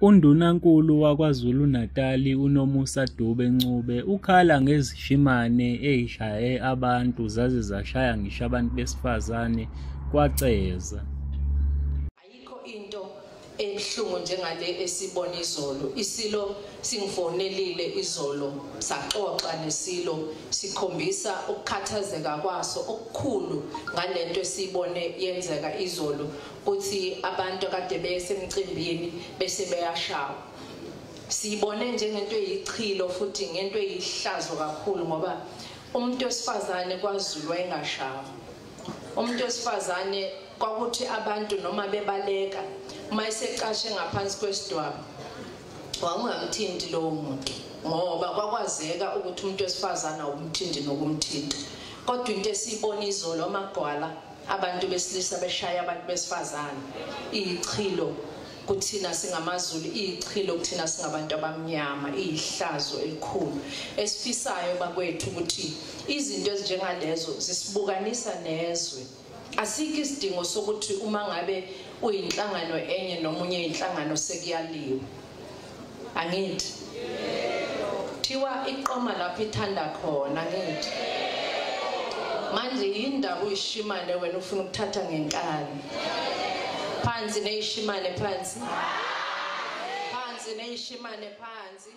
UNdunankulu waKwaZulu-Natali uNomusa Dube-Ncube ukhala ngezishimane ezishaye abantu zaze zashaya ngisho abantu besifazane kwaCeza. Ayikho into ebuhlungu njengale esibona izolo. Isilo singifonelile izolo, saxoxa nesilo sikhombisa ukukhathazeka kwaso okukhulu ngalento esibone yenzeka izolo, ukuthi abantu akade besemcimbini bese beyashawa. Siyibone njengento eyichilo futhi ngento eyihlazo kakhulu, ngoba umuntu wesifazane kwaZulu wayengashawa. Umuntu wesifazane kwakuthi abantu noma bebaleka uma esecashe ngaphansi kwesidwaba wawungamthinti lowo muntu, ngoba kwakwazeka ukuthi umuntu wesifazane awumthinti nokumthinta. Kodwa into esiyibona izolo, amagwala abantu besilisa beshaya abantu besifazane, iyichilo kuthina singamaZulu, iyichilo kuthina singabantu abamnyama, iyihlazo elikhulu. Esifisayo bakwethu ukuthi izinto ezinjengalezo zisibukanisa nezwe. Asikho isidingo sokuthi uma ngabe uyinhlangano enye nomunye inhlangano sekuyaliwe. Angithi thiwa iqoma lapho ithanda khona, angithi manje yindaba uyishimane wena ufuna ukuthatha ngenkani. Phansi neyishimane, phansi phansi neyishimane, phansi.